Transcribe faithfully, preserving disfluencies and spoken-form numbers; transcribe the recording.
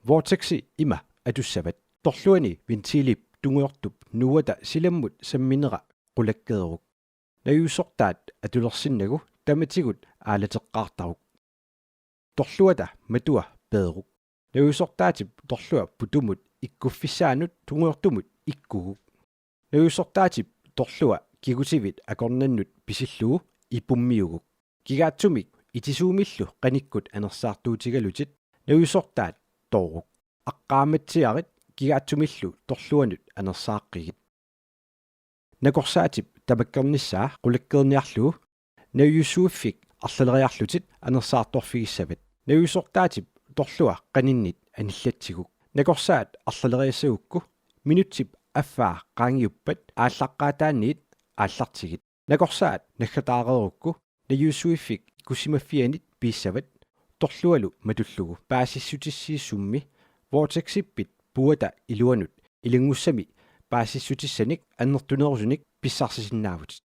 Vortexi ima atussavat. Torluani ventilip tungujortup nuuata silammut samminera qulakkeeruk. Najuussortaat atulersinnagu tamatigut aalateqqaartaruk. Torluata matua peeruk. Najuussortaatip torlua putumut ikkuffissaanut tungujortumut ikkuguk. Najuussortaatip torlua kigutivit akornannut pisillugu ipummiuguk. Kigaatsumik itisuumillu qanikkut anersaartuutigalutit najuussortaat tooruk. Aqqaamatsiarit kigaatsumillu torluanut anersaaqqigit. Nakorsaatip tamakkernissaa qulakkeerniarlugu najuussuiffik arlaleriarlutit anersaartorfigissavat. Najuussortaatip torlua qaninnit anillatsigu. Nakorsaat arlaleriassagukku minutsip affaa qaangiuppat aallaqqaataaniit aallartigit. Nakorsaat naggataareerukku najuussuiffik ikkussimaffianit piissavat torlualu matullugu. Paasissutissiissummi Vortexippit puuata iluanut ilanngussami paasissutissanik annertunerusunik pissarsisinnaavutit.